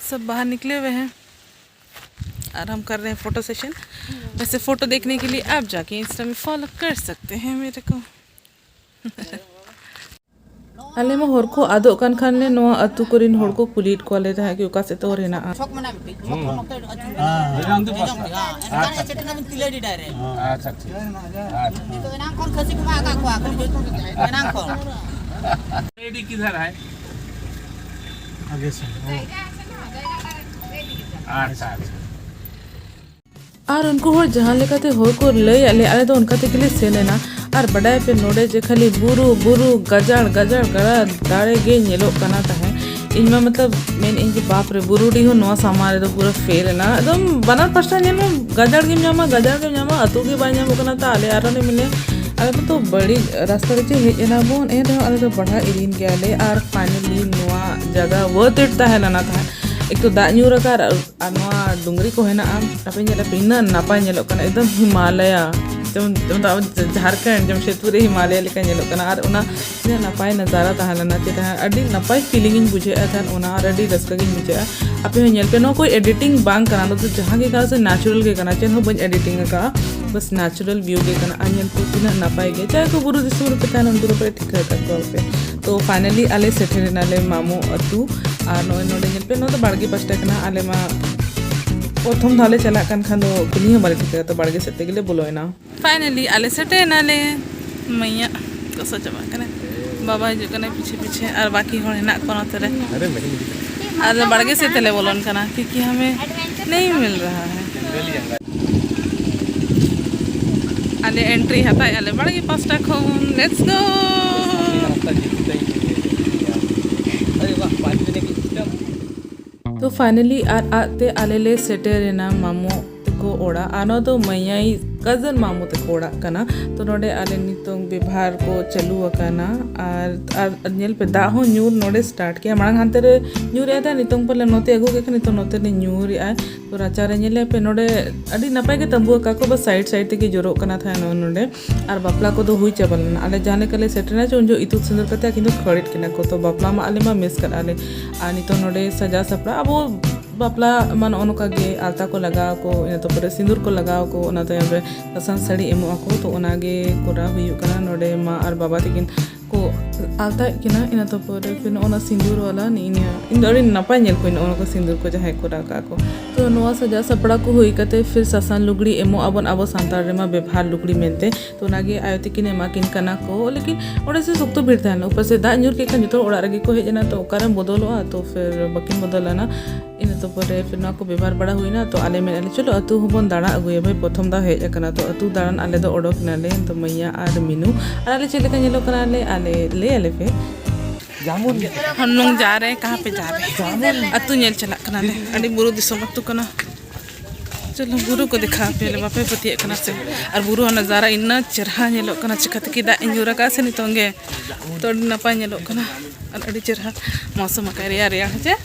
ᱥᱚᱵ ᱵᱟᱦᱟᱨ ᱱᱤᱠᱞᱮ ᱦᱩᱭ ᱦᱮᱸ᱾ ᱟᱨ ᱦᱟᱢ ᱠᱟᱨ ᱨᱮ ᱦᱮᱸ ᱯᱷᱳᱴᱳ ᱥᱮᱥᱚᱱ᱾ ᱦᱩᱸ᱾ वैसे फ़ोटो देखने के लिए आप जाके इंस्टा में फॉलो कर सकते हैं मेरे को। ᱟᱞᱮ ᱢᱟ ᱦᱚᱨ ᱠᱚ ᱟᱫᱚᱜ ᱠᱟᱱ ᱠᱷᱟᱱ ᱞᱮ ᱱᱚᱣᱟ ᱟᱹᱛᱩ ᱠᱚᱨᱮᱱ ᱦᱚᱲ ᱠᱚ ᱠᱩᱞᱤᱭᱮᱫ ᱠᱚᱣᱟ ᱞᱮ ᱛᱟᱦᱮᱸᱫ ᱠᱤ ᱚᱠᱟ ᱥᱮᱫ ᱛᱮ ᱦᱚᱨ ᱦᱮᱱᱟᱜᱼᱟ᱾ ᱪᱷᱚᱠ ᱢᱮᱱᱟᱜᱼᱟ ᱢᱤᱫᱴᱤᱡ, ᱪᱷᱚᱠ ᱦᱩᱸ᱾ ᱠᱷᱚᱱ ᱱᱚᱛᱮ ᱟᱹᱪᱩᱨ ᱦᱮᱸ, ᱦᱮᱸ᱾ ᱦᱮᱸ, ᱮᱱᱠᱷᱟᱱ ᱟᱪᱪᱷᱟ, ᱥᱮᱴᱮᱨ ᱮᱱᱟ ᱵᱤᱱ ᱛᱤᱞᱟᱹᱰᱤ direct᱾ ᱟᱪᱪᱷᱟ, ᱴᱷᱤᱠ᱾ ᱟᱪᱪᱷᱟ᱾ ᱱᱤᱛᱚᱜ ᱮᱱᱟᱝ ᱠᱷᱚᱱ ᱯᱷᱟᱹᱥᱤ ᱠᱚ ᱢᱟᱜ ᱟᱠᱟᱫ ᱠᱚᱣᱟ ᱠᱩᱲᱤ ᱡᱚᱛᱚ ᱮᱱᱟᱝ ᱠᱷᱚᱱ᱾ ᱞᱮᱰᱤ ᱠᱤᱫᱷᱟᱨ ᱦᱟᱭ? आगे से। ᱟᱪᱪᱷᱟ ᱟᱪᱪᱷᱟ᱾ ᱟᱨ ᱩᱱᱠᱩ ᱦᱚᱲ ᱡᱟᱦᱟᱸ ᱞᱮᱠᱟᱛᱮ ᱦᱚᱨ ᱠᱚ ᱞᱟᱹᱭ ᱟᱫ ᱞᱮ, ᱟᱞᱮ ᱫᱚ ᱚᱱᱠᱟ ᱛᱮᱜᱮ ᱞᱮ ᱥᱮᱱ ᱮᱱᱟ᱾ ᱟᱨ ᱵᱟᱰᱟᱭ ᱯᱮ, ᱱᱚᱰᱮ ᱡᱮ ᱠᱷᱟᱹᱞᱤ ᱵᱩᱨᱩ, ᱵᱩᱨᱩ, ᱜᱟᱡᱟᱲ, ᱜᱟᱡᱟᱲ, ᱜᱟᱰᱟ ᱫᱟᱨᱮ ᱜᱮ ᱧᱮᱞᱚᱜ ᱠᱟᱱᱟ ᱛᱟᱦᱮᱸᱫ᱾ ᱤᱧ ᱢᱟ ᱢᱚᱛᱞᱚᱵ ᱢᱮᱱ ᱤᱧ ᱡᱮ ᱵᱟᱯ ᱨᱮ, ᱵᱩᱨᱩᱰᱤ ᱦᱚᱸ ᱱᱚᱣᱟ ᱥᱟᱢᱟᱝ ᱨᱮᱫᱚ ᱯᱩᱨᱟᱹ ᱯᱷᱮᱞ ᱮᱱᱟ᱾ ᱮᱠᱫᱚᱢ ᱵᱟᱱᱟᱨ ᱯᱟᱥᱴᱟ ᱧᱮᱞ ᱢᱮ, ᱜᱟᱡᱟᱲ ᱜᱮᱢ ᱧᱟᱢᱟ, ᱜᱟᱡᱟᱲ ᱜᱮᱢ ᱧᱟᱢᱟ, ᱟᱹᱛᱩ ᱜᱮ ᱵᱟᱭ ᱧᱟᱢᱚᱜ ᱠᱟᱱᱟ᱾ ᱛᱟ ᱟᱞᱮ ᱟᱨᱚ ᱞᱮ ᱢᱮᱱᱟ, ᱟᱞᱮ ᱢᱟᱛᱚ ᱵᱟᱹᱲᱤᱡ ᱨᱟᱥᱛᱟ ᱨᱮ ᱪᱮᱫ ᱦᱮᱡ ᱮᱱᱟ ᱵᱚᱱ, ᱮᱱ ᱨᱮᱦᱚᱸ ᱟᱞᱮ ᱫᱚ ᱵᱟᱲᱦᱟᱣ ᱤᱫᱤᱭᱮᱱ ᱜᱮᱭᱟᱞᱮ᱾ ᱟᱨ ᱯᱷᱟᱭᱱᱟᱞᱤ ᱱᱚᱣᱟ ᱡᱟᱭᱜᱟ ᱣᱟᱨᱛᱷ ᱤᱴ ᱛᱟᱦᱮᱸ ᱞᱮᱱᱟ ᱛᱟᱦᱮᱸᱫ᱾ ᱮᱠ ᱛᱚ ᱫᱟᱜ ᱧᱩᱨ ᱟᱠᱟᱫ, ᱟᱨ ᱱᱚᱣᱟ ᱰᱩᱝᱨᱤ ᱠᱚ ᱦᱮᱱᱟᱜᱼᱟ, ᱟᱯᱮ ᱧᱮᱞ ᱟᱯᱮ, ᱤᱱᱟᱹᱜ ᱱᱟᱯᱟᱭ ᱧᱮᱞᱚᱜ ᱠᱟᱱᱟ, ᱮᱠᱫᱚᱢ ᱦᱤᱢᱟᱞᱟᱭᱟ, ᱡᱮᱢᱚᱱ ᱡᱮᱢᱚᱱ ᱫᱚ ᱟᱵᱚ ᱡᱷᱟᱲᱠᱷᱚᱸᱰ ᱡᱟᱢᱥᱮᱫᱽᱯᱩᱨ ᱨᱮ ᱦᱤᱢᱟᱞᱚᱭ ᱞᱮᱠᱟ ᱧᱮᱞᱚᱜ ᱠᱟᱱᱟ᱾ ᱟᱨ ᱚᱱᱟ ᱛᱤᱱᱟᱹᱜ ᱱᱟᱯᱟᱭ ᱱᱟᱡᱟᱨᱟ ᱛᱟᱦᱮᱸ ᱞᱮᱱᱟ, ᱪᱮᱫ ᱛᱟᱦᱮᱸ, ᱟᱹᱰᱤ ᱱᱟᱯᱟᱭ ᱯᱷᱤᱞᱤᱝ ᱤᱧ ᱵᱩᱡᱷᱟᱹᱣᱮᱫ ᱛᱟᱦᱮᱸᱫ ᱚᱱᱟ, ᱟᱨ ᱟᱹᱰᱤ ᱨᱟᱹᱥᱠᱟᱹ ᱜᱤᱧ ᱵᱩᱡᱷᱟᱹᱣᱮᱫᱼᱟ᱾ ᱟᱯᱮ ᱦᱚᱸ ᱧᱮᱞ ᱯᱮ, ᱱᱚᱣᱟ ᱠᱚ ᱮᱰᱤᱴᱤᱝ ᱵᱟᱝ ᱠᱟᱱᱟ, ᱱᱚᱣᱟ ᱫᱚ ᱡᱟᱦᱟᱸ ᱜᱮ ᱠᱟᱱᱟ ᱥᱮ ᱱᱮᱪᱟᱨᱟᱞ ᱜᱮ ᱠᱟᱱᱟ, ᱪᱮᱫ ᱦᱚᱸ ᱵᱟᱹᱧ ᱮᱰᱤᱴᱤᱝ ᱟᱠᱟᱫᱼᱟ, ᱵᱟᱥ ᱱᱮᱪᱟᱨᱟᱞ ᱵᱷᱤᱭᱩ ᱜᱮ ᱠᱟᱱᱟ᱾ ᱟᱨ ᱧᱮᱞ ᱯᱮ ᱛᱤᱱᱟᱹᱜ ᱱᱟᱯᱟᱭ ᱜᱮ, ᱡᱟᱦᱟᱸᱭ ᱠᱚ ᱵᱩᱨᱩ ᱫᱤᱥᱚᱢ ᱨᱮᱯᱮ ᱛᱟᱦᱮᱱᱟ ᱩᱱᱠᱩ ᱫᱚᱯᱮ ᱴᱷᱤᱠᱟᱹ ᱟᱠᱟᱫ ᱠᱚᱣᱟ ᱯᱮ᱾ ᱛᱚ ᱯᱷᱟᱭᱱᱟᱞᱤ ᱟᱞᱮ ᱥᱮᱴᱮᱨ ᱮᱱᱟᱞᱮ ᱢᱟᱢᱚ ᱟᱹᱛᱩ᱾ ᱟᱨ ᱱᱚᱜᱼᱚᱭ ᱱᱚᱰᱮ ᱧᱮᱞ ᱯᱮ, ᱱᱚᱣᱟ ᱫᱚ ᱵᱟᱲᱜᱮ ᱯᱟᱥᱴᱟ ᱠᱟᱱᱟ᱾ ᱟᱞᱮ ᱢᱟ ᱯᱨᱚᱛᱷᱚᱢ ᱫᱷᱟᱣ ᱞᱮ ᱪᱟᱞᱟᱜ ᱠᱟᱱ ᱠᱷᱟᱱ ᱫᱚ ᱠᱩᱞᱤ ᱦᱚᱸ ᱵᱟᱞᱮ ᱴᱷᱤᱠᱟᱹ ᱠᱟᱫᱟ, ᱵᱟᱲᱜᱮ ᱥᱮᱫ ᱛᱮᱜᱮ ᱞᱮ ᱵᱚᱞᱚᱭᱮᱱᱟ᱾ ᱯᱷᱟᱭᱱᱟᱞᱤ ᱟᱞᱮ ᱥᱮᱴᱮᱨ ᱮᱱᱟᱞᱮ᱾ ᱢᱟᱹᱭᱟᱜ ᱜᱚᱥᱚ ᱪᱟᱵᱟᱜ ᱠᱟᱱᱟ, ᱵᱟᱵᱟ ᱦᱤᱡᱩᱜ ᱠᱟᱱᱟᱭ ᱯᱤᱪᱷᱮ ᱯᱤᱪᱷᱮ, ᱟᱨ ᱵᱟᱹᱠᱤ ᱦᱚᱲ ᱦᱮᱱᱟᱜ ᱠᱚᱣᱟ ᱱᱚᱛᱮ ᱨᱮ᱾ ᱟᱫᱚ ᱵᱟᱲᱜᱮ ᱥᱮᱫ ᱛᱮᱞᱮ ᱵᱚᱞᱚᱱ ᱠᱟᱱᱟ, ᱠᱤᱭᱩᱠᱤ ᱦᱟᱢᱮ ᱱᱟᱦᱤ ᱢᱤᱞ ᱨᱟᱦᱟ ᱦᱟᱭ᱾ ᱟᱞᱮ ᱮᱱᱴᱨᱤ ᱦᱟᱛᱟᱣᱮᱫᱼᱟ ᱞᱮ ᱵᱟᱲᱜᱮ ᱯᱟᱥᱴᱟ ᱠᱷᱚᱱ᱾ ᱞᱮᱴᱥ ᱜᱳ! ᱛᱚ ᱯᱷᱟᱭᱱᱟᱞᱤ ᱟᱨ ᱟᱫ ᱛᱮ ᱟᱞᱮ ᱞᱮ ᱥᱮᱴᱮᱨ ᱮᱱᱟ ᱢᱟᱢᱚ ᱛᱟᱠᱚ ᱚᱲᱟᱜ᱾ ᱟᱨ ᱱᱚᱣᱟ ᱫᱚ ᱢᱟᱹᱭᱟᱹᱭ ᱠᱟᱡᱤᱱ ᱢᱟᱢᱚ ᱛᱟᱠᱚ ᱚᱲᱟᱜ ᱠᱟᱱᱟ᱾ ᱛᱚ ᱱᱚᱰᱮ ᱟᱞᱮ ᱱᱤᱛᱚᱝ ᱵᱮᱵᱷᱟᱨ ᱠᱚ ᱪᱟᱹᱞᱩ ᱟᱠᱟᱱᱟ᱾ ᱟᱨ ᱟᱨ ᱧᱮᱞ ᱯᱮ, ᱫᱟᱜ ᱦᱚᱸ ᱧᱩᱨ ᱱᱚᱰᱮ ᱥᱴᱟᱨᱴ ᱠᱮᱜᱼᱟ᱾ ᱢᱟᱲᱟᱝ ᱦᱟᱱᱛᱮ ᱨᱮ ᱧᱩᱨᱮᱫ ᱛᱟᱦᱮᱸᱫ, ᱱᱤᱛᱚᱝ ᱯᱟᱞᱮ ᱱᱚᱛᱮ ᱟᱹᱜᱩ ᱠᱮᱫ ᱠᱷᱟᱱ ᱱᱤᱛᱚᱝ ᱱᱚᱛᱮ ᱨᱮ ᱧᱩᱨᱮᱜᱼᱟᱭ᱾ ᱛᱚ ᱨᱟᱪᱟ ᱨᱮ ᱧᱮᱞᱮᱫ ᱯᱮ, ᱱᱚᱰᱮ ᱟᱹᱰᱤ ᱱᱟᱯᱟᱭ ᱜᱮ ᱛᱟᱸᱵᱩ ᱟᱠᱟᱫ ᱠᱚ, ᱵᱟᱥ ᱥᱟᱭᱤᱰ ᱥᱟᱭᱤᱰ ᱛᱮᱜᱮ ᱡᱚᱨᱚᱜ ᱠᱟᱱᱟ ᱛᱟᱦᱮᱸᱫ ᱱᱚᱜᱼᱚᱭ ᱱᱚᱰᱮ᱾ ᱟᱨ ᱵᱟᱯᱞᱟ ᱠᱚᱫᱚ ᱦᱩᱭ ᱪᱟᱵᱟ ᱞᱮᱱᱟ᱾ ᱟᱞᱮ ᱡᱟᱦᱟᱸ ᱞᱮᱠᱟ ᱞᱮ ᱥᱮᱴᱮᱨᱱᱟ ᱪᱮ, ᱩᱱ ᱡᱚᱦᱚᱜ ᱤᱛᱩᱫ ᱥᱤᱸᱫᱩᱨ ᱠᱟᱛᱮ ᱟᱹᱠᱤᱱ ᱫᱚ ᱠᱷᱟᱹᱲᱮᱫ ᱠᱤᱱᱟ ᱠᱚ᱾ ᱛᱚ ᱵᱟᱯᱞᱟ ᱢᱟ ᱟᱞᱮ ᱢᱟ ᱢᱤᱥ ᱠᱟᱫᱼᱟ ᱞᱮ᱾ ᱟᱨ ᱱᱤᱛᱚᱜ ᱱᱚᱰᱮ ᱥᱟᱡᱟᱣ ᱥᱟᱯᱲᱟᱣ, ᱟᱵᱚ ᱵᱟᱯᱞᱟ ᱢᱟ ᱱᱚᱜᱼᱚ ᱱᱚᱝᱠᱟ ᱜᱮ, ᱟᱞᱛᱟ ᱠᱚ ᱞᱟᱜᱟᱣ ᱟᱠᱚ, ᱤᱱᱟᱹ ᱛᱟᱨᱯᱚᱨᱮ ᱥᱤᱸᱫᱩᱨ ᱠᱚ ᱞᱟᱜᱟᱣ ᱟᱠᱚ, ᱚᱱᱟ ᱛᱟᱭᱚᱢ ᱨᱮ ᱥᱟᱥᱟᱝ ᱥᱟᱹᱲᱤ ᱮᱢᱚᱜ ᱟᱠᱚ᱾ ᱛᱚ ᱚᱱᱟ ᱜᱮ ᱠᱚᱨᱟᱣ ᱦᱩᱭᱩᱜ ᱠᱟᱱᱟ᱾ ᱱᱚᱰᱮ ᱢᱟ ᱟᱨ ᱵᱟᱵᱟ ᱛᱟᱹᱠᱤᱱ ᱠᱚ ᱟᱞᱛᱟᱭᱮᱫ ᱠᱤᱱᱟ᱾ ᱤᱱᱟᱹ ᱛᱟᱨᱯᱚᱨᱮ ᱯᱷᱤᱨ ᱱᱚᱜᱼᱚ ᱱᱟ ᱥᱤᱸᱫᱩᱨ ᱣᱟᱞᱟ, ᱱᱤᱭᱟᱹ ᱤᱧ ᱫᱚ ᱟᱹᱰᱤ ᱱᱟᱯᱟᱭ ᱧᱮᱞ ᱠᱚᱣᱟᱹᱧ ᱱᱚᱜᱼᱚ ᱱᱟ ᱠᱚ ᱥᱤᱸᱫᱩᱨ ᱠᱚ ᱡᱟᱦᱟᱸᱭ ᱠᱚ ᱨᱟᱠᱟᱵ ᱟᱠᱚ᱾ ᱛᱚ ᱱᱚᱣᱟ ᱥᱟᱡᱟᱣ ᱥᱟᱯᱲᱟᱣ ᱠᱚ ᱦᱩᱭ ᱠᱟᱛᱮ ᱯᱷᱤᱨ ᱥᱟᱥᱟᱝ ᱞᱩᱜᱽᱲᱤ ᱮᱢᱚᱜ ᱟᱵᱚᱱ ᱟᱵᱚ ᱥᱟᱱᱛᱟᱲ ᱨᱮᱢᱟ ᱵᱮᱵᱷᱟᱨ ᱞᱩᱜᱽᱲᱤ ᱢᱮᱱᱛᱮ᱾ ᱛᱚ ᱚᱱᱟᱜᱮ ᱟᱭᱳ ᱛᱤᱠᱤᱱ ᱮᱢᱟ ᱠᱤᱱ ᱠᱟᱱᱟ ᱠᱚ, ᱞᱮᱠᱤᱱ ᱚᱸᱰᱮ ᱥᱮ ᱥᱚᱠᱛᱚ ᱵᱷᱤᱲ ᱛᱟᱦᱮᱸ ᱞᱮᱱᱟ᱾ ᱩᱯᱟᱹᱨ ᱥᱮ ᱫᱟᱜ ᱧᱩᱨ ᱠᱮᱫ ᱠᱷᱟᱱ ᱡᱚᱛᱚ ᱦᱚᱲ ᱚᱲᱟᱜ ᱨᱮᱜᱮ ᱠᱚ ᱦᱮᱡ ᱮᱱᱟ, ᱛᱚ ᱚᱠᱟᱨᱮᱢ ᱵᱚᱫᱚᱞᱚᱜᱼᱟ? ᱛᱚ ᱯᱷᱤᱨ ᱵᱟᱹᱠᱤᱱ ᱵᱚᱫᱚᱞ ᱞᱮᱱᱟ᱾ ᱤᱱᱟᱹ ᱛᱟᱨᱯᱚᱨᱮ ᱯᱷᱤᱨ ᱱᱚᱣᱟ ᱠᱚ ᱵᱮᱵᱷᱟᱨ ᱵᱟᱲᱟ ᱦᱩᱭᱱᱟ, ᱛᱚ ᱟᱞᱮ ᱢᱮᱱᱮᱫ ᱞᱮ, "ᱪᱚᱞᱚ ᱟᱹᱛᱩ ᱦᱚᱸᱵᱚᱱ ᱫᱟᱬᱟ ᱟᱹᱜᱩᱭᱟ ᱵᱷᱟᱹᱭ, ᱯᱨᱚᱛᱷᱚᱢ ᱫᱷᱟᱣ ᱦᱮᱡ ᱟᱠᱟᱱᱟ, ᱛᱚ ᱟᱹᱛᱩ ᱫᱟᱬᱟᱱ ᱟᱞᱮ ᱫᱚ ᱚᱰᱚᱠ ᱮᱱᱟᱞᱮ, ᱛᱚ ᱢᱟᱹᱭᱟ ᱟᱨ ᱢᱤᱱᱩ, ᱟᱨ ᱟᱞᱮ ᱪᱮᱫ ᱞᱮᱠᱟ ᱧᱮᱞᱚᱜ ᱠᱟᱱᱟ ᱞᱮ, ᱟᱞᱮ ᱞᱟᱹᱭ ᱟᱞᱮ ᱯᱮ?" हम लोग जा रहे हैं, कहाँ पे जा रहे हैं? ᱟᱹᱛᱩ ᱧᱮᱞ ᱪᱟᱞᱟᱜ ᱠᱟᱱᱟᱞᱮ, ᱟᱹᱰᱤ ᱵᱩᱨᱩ ᱫᱤᱥᱚᱢ ᱟᱹᱛᱩ ᱠᱟᱱᱟ᱾ ᱪᱚᱞᱚ ᱵᱩᱨᱩ ᱠᱚ ᱫᱮᱠᱷᱟᱣ ᱯᱮᱭᱟᱞᱮ, ᱵᱟᱯᱮ ᱯᱟᱹᱛᱭᱟᱹᱜ ᱠᱟᱱᱟ ᱥᱮ? ᱟᱨ ᱵᱩᱨᱩ ᱱᱟᱡᱟᱨᱟ ᱤᱱᱟᱹ ᱪᱮᱨᱦᱟ ᱧᱮᱞᱚᱜ ᱠᱟᱱᱟ, ᱪᱤᱠᱟᱹ ᱛᱮᱠᱤ ᱫᱟᱜ ᱤᱧ ᱧᱩᱨ ᱟᱠᱟᱫ ᱥᱮ ᱱᱤᱛᱚᱝ ᱜᱮ, ᱛᱚ ᱟᱹᱰᱤ ᱱᱟᱯᱟᱭ ᱧᱮᱞᱚᱜ ᱠᱟᱱᱟ᱾ ᱟᱨ ᱟᱹᱰᱤ ᱪᱮᱨᱦᱟ ᱢᱚᱣᱥᱚᱢ ᱟᱠᱟᱫ ᱨᱮᱭᱟᱲ ᱨᱮᱭᱟᱲ, ᱦᱮᱸ ᱪᱮ?